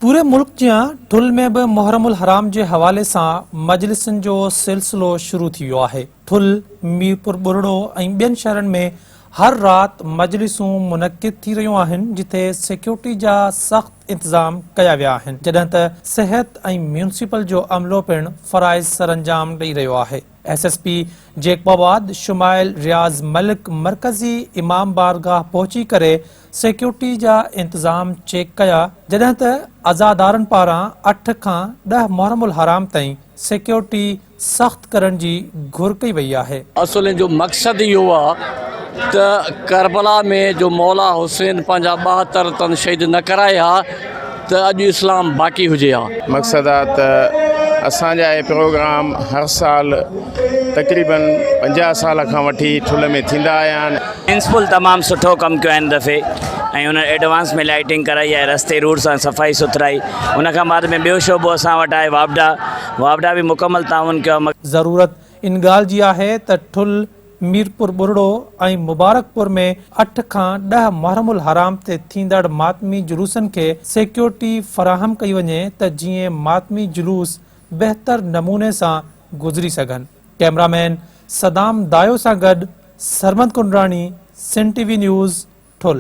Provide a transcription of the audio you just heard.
پوري ملڪ جيان ٺل ۾ به محرم الحرام جي حوالي سان مجلسن جو سلسلو شروع ٿي ويو آهي. ٺل، ميرپور ٻرڙو ۽ ٻين شهرن ۾ هر رات مجلسون منعقد ٿي رهيون آهن جتي سيڪيورٽي جا سخت انتظام ڪيا ويا آهن جڏهن ته صحت ۽ ميونسپل جو عملو پڻ فرائض سرانجام ڏئي رهيو آهي. S S P Jacobabad Shumail Riaz Malik مرڪزي امام بارگاهه پهچي ڪري سيڪيورٽي جا انتظام چيڪ ڪيا جڏهن ته عزادارن پاران اٺ کان ڏهه محرم الحرام تائين سيڪيورٽي سخت ڪرڻ جي گهر ڪئي وئي آهي. اصل ان جو مقصد اهو آ ته ڪربلا ۾ جو مولا حسين پنهنجا 72 تن شهيد نه ڪرائي ها ته اڄ اسلام باقي هجي ها. مقصد آ ته اسان جا اهي پروگرام هر سال تقريبن 50 سال کان وٺي ٺل ۾ ٿيندا آيا آهن. پرنسپل تمام سٺو ڪم ڪيو آهي هن دفعي ۽ هن ايڊوانس ۾ لائيٽنگ ڪرائي آهي رستي روڊ سان صفائي سٿرائي ان کان بعد ۾ ٻيو شعبو اسان وٽ آهي واپڊا واپڊا به مڪمل تعاون ڪيو آهي. ضرورت ان ڳالهه جي آهي ته ٺل، ميرپور ٻرڙو ۽ مبارڪپور ۾ اٺ کان ڏهه محرم الحرام تي ٿيندڙ ماتمي جلوسن کي سيڪيورٽي فراهم ڪئي وڃي ته جيئن ماتمي جلوس بهتر نموني سان گذري سگهن. ڪئميرا مين صدام دايو سان گڏ Sarmad Kundrani, Sindh T V news, Thul.